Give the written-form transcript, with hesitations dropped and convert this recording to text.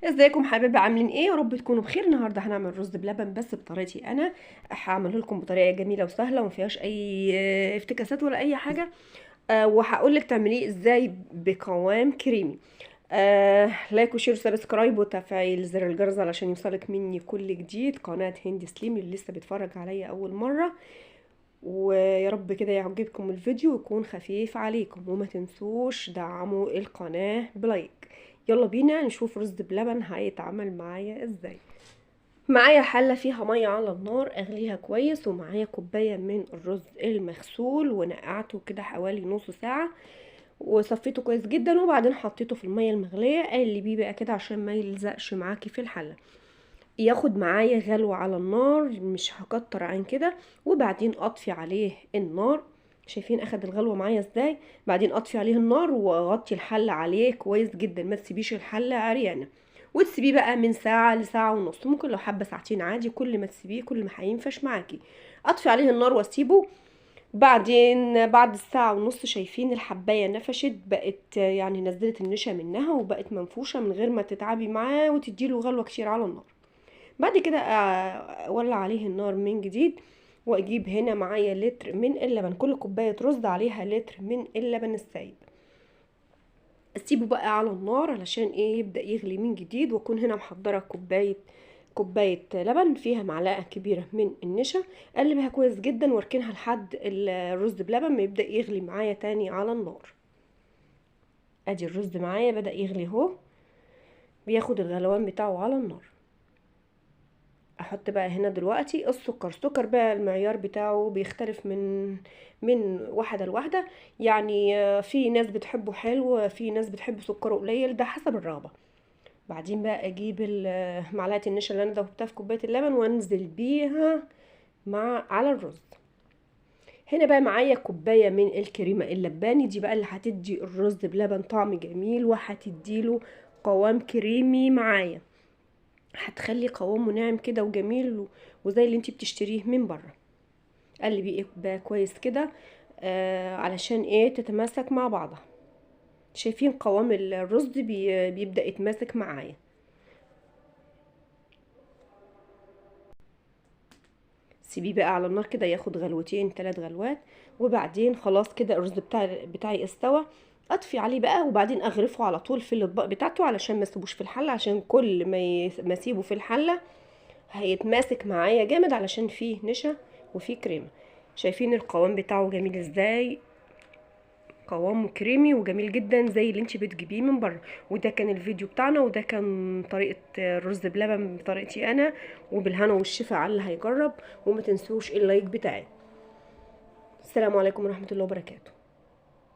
ازيكم حبايبي؟ عاملين ايه؟ يا رب تكونوا بخير. النهارده هنعمل رز بلبن بس بطريقتي انا، هعمله لكم بطريقة جميلة وسهلة وما فيهاش اي افتكاسات ولا اي حاجة. وهقول لك تعمليه ازاي بقوام كريمي. like و share و subscribe وتفعيل زر الجرس علشان يوصلك مني كل جديد. قناة هند سليم اللي لسه بيتفرج عليا اول مرة، ويا رب كده يعجبكم الفيديو ويكون خفيف عليكم، وما تنسوش دعموا القناة ب like. يلا بينا نشوف رز بلبن هيتعمل معايا ازاي. معايا حله فيها مية على النار، اغليها كويس، ومعايا كوباية من الرز المغسول ونقعته كده حوالي نص ساعة وصفيته كويس جدا، وبعدين حطيته في المية المغليه. قلبية بقى كده عشان ما يلزقش معاكي في الحلة، ياخد معايا غلوه على النار، مش هكتر عن كده، وبعدين اطفي عليه النار. شايفين اخد الغلوه معايا ازاي؟ بعدين اطفي عليه النار واغطي الحلة عليه كويس جدا، ما تسيبيش الحلة عريانه، وتسيبيه بقى من ساعة لساعة ونص، ممكن لو حابة ساعتين عادي. كل ما تسيبيه كل ما هينفش معاكي. اطفي عليه النار واسيبه. بعدين بعد الساعة ونص شايفين الحبايه نفشت، بقت يعني نزلت النشا منها وبقت منفوشه من غير ما تتعبي معاه وتديله غلوه كتير على النار. بعد كده اولع عليه النار من جديد، واجيب هنا معايا لتر من اللبن، كل كوباية رز عليها لتر من اللبن السايب. اسيبه بقى على النار علشان ايه؟ يبدا يغلي من جديد. واكون هنا محضرة كوباية لبن فيها معلقه كبيرة من النشا، اقلبها كويس جدا واركنها لحد الرز بلبن ما يبدا يغلي معايا تاني على النار. ادي الرز معايا بدا يغلي اهو، بياخد الغلوان بتاعه على النار. احط بقى هنا دلوقتي السكر. السكر بقى المعيار بتاعه بيختلف من واحدة لواحدة، يعني في ناس بتحبه حلو، في ناس بتحب سكره قليل، ده حسب الرغبة. بعدين بقى اجيب معلقه النشا اللي انا دوبتها في كوباية اللبن وانزل بيها مع على الرز. هنا بقى معايا كوباية من الكريمة اللباني، دي بقى اللي هتدي الرز بلبن طعم جميل وهتديله قوام كريمي معايا، هتخلي قوامه ناعم كده وجميل وزي اللي انتي بتشتريه من بره. قلبي بقى كويس كده علشان ايه؟ تتماسك مع بعضها. شايفين قوام الرز بيبدأ يتماسك معايا. سيبيه بقى على النار كده ياخد غلوتين 3 غلوات، وبعدين خلاص كده الرز بتاعي استوى. اطفي عليه بقى، وبعدين اغرفه على طول في الاطباق بتاعته علشان ما اسيبوش في الحلة، عشان كل ما اسيبه في الحلة هيتماسك معايا جامد علشان فيه نشا وفيه كريمة. شايفين القوام بتاعه جميل ازاي؟ قوامه كريمي وجميل جدا زي اللي انت بتجيبيه من بره. وده كان الفيديو بتاعنا، وده كان طريقه الرز بلبن بطريقتي انا، وبالهنا والشفا على اللي هيجرب. وما تنسوش اللايك بتاعي. السلام عليكم ورحمة الله وبركاته.